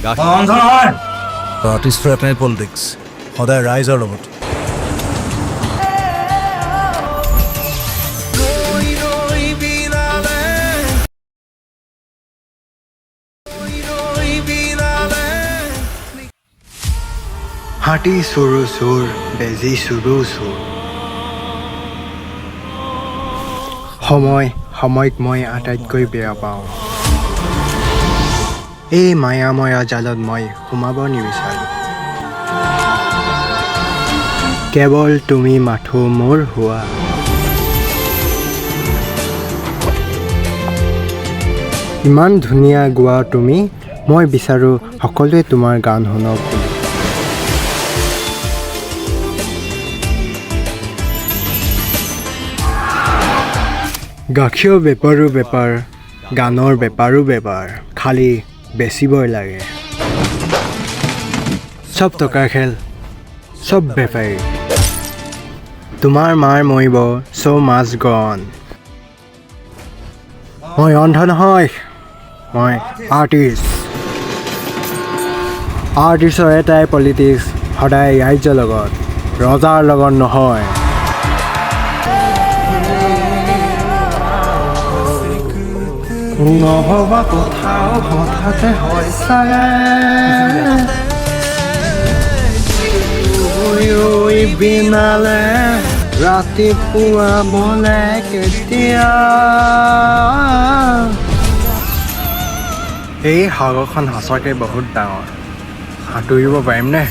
অন্ধ নহয়। আৰ্টিষ্টৰ এটাই পলিটিক্স, সদায় ৰাইজৰ লগত। হাতী চুৰু চোৰ, বেজী চুৰু চোৰ। সময়, সময়ক মই আটাইতকৈ বেয়া পাওঁ। এই মায়াময়া জালত মই সোমাব নিবিচাৰোঁ। কেৱল তুমি মাথো মোৰ হোৱা। ইমান ধুনীয়া গোৱা তুমি, মই বিচাৰোঁ সকলোৱে তোমাৰ গান শুনক বুলি। গাখীৰৰ বেপাৰো বেপাৰ, গানৰ বেপাৰো বেপাৰ, খালি বেচিবই লাগে। চব টকাৰ খেল, চব বেপাৰী। তোমাৰ মাৰ মৰিব, চ' মাছ গন। মই অন্ধ নহয়, মই আৰ্টিষ্ট। আৰ্টিষ্টৰ এটাই পলিটিক্স, সদায় ৰাইজৰ লগত, ৰজাৰ লগত নহয়। নভবা কথাও হঠাতে হয় চাগে। বিনালে ৰাতিপুৱা বোলে কেতিয়া। এই সাগৰখন সঁচাকৈ বহুত ডাঙৰ, সাঁতুৰিব পাৰিমনে?